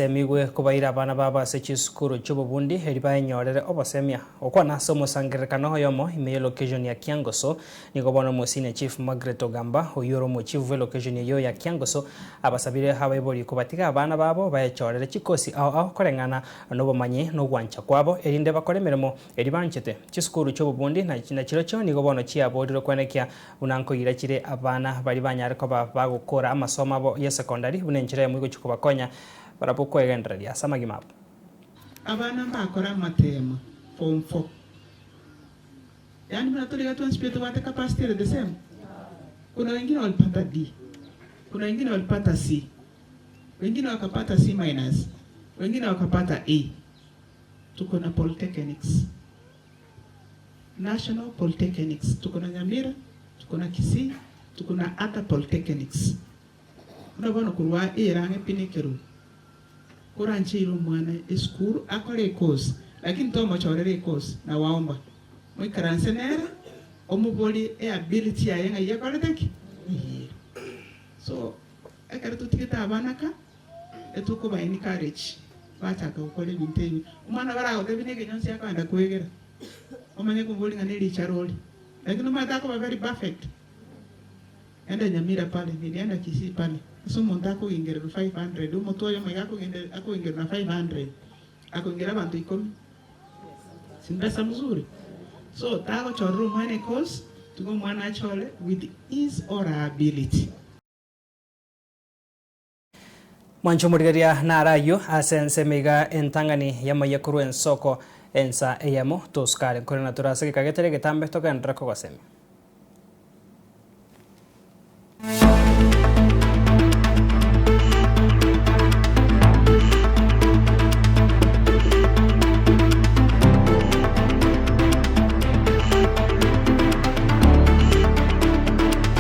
Basemigwe kobaira abana babo ase chisukuru chi'obobundi erio baenyorere obosemia. Gokwana ase omosangererekano oyomo ime y'elocation ya Kiangoso, nigo bono Omosenior Chief Margaret Ogamba, oyio ore omochief bw'elocation eyio ya Kiangoso, abasabire abaibori kobatiga abana babo baechorere chikosi ao ao koreng'ana nobomanyi na ogwancha kwabo erinde bakore emeremo eria banchete. Chisukuru chi'obobundi nachirochio nigo bono chiaborirwe kwenekia buna nkoira chire abana baria banyare koba bagokora amasomo abo y'esekondari buna enchera eyemo egochia kobakonya barabwo kwegendereria ase amagima abo. Abana mbakore amatemo form four yaani buna tore iga twensi pi tobwate capacity ere the same? Kuna wengine walipata D, kuna wengine walipata C, wengine wakapata C minus, wengine wakapata A. Tuko na polytechnics. National Polytechnics, tuko na Nyamira, tuko na Kisii, tuko na other polytechnics. Buna bono korwa eyere ang'e pi nekerogo, korancheire omwana esukuru akore ecourse, lakini tomochorera ecourse na waomba, moikaranse nere, omoborie eability yaye ng'ai akorete ki? Ng'ai ere. So, ekero totigete abana ka, Etokoba encourage bachaka gokora ebinto ebi. Omwana baragotebie na ekenyonsi akoenda kwegera, omanye komoboria ng'a nerichara ore. Lakini omanyete akoba very perfect. Enda Nyamira pale, nilienda Kisii pale, ase omonto akogingererwa 500, omotwe oyomo iga akogende akogingerwa na 500, akogingera abanto ikomi. Si mbesa mzuri? So tagochorera omwana ecourse, tiga omwana achore with his or her ability. Mwanche omorigereria naro ayio ase ensemo iga entang'ani y'amayia korwa ensoko ensa eyemo tosukare nkorende tore ase egeka getari egetambe togenderere kogosemia.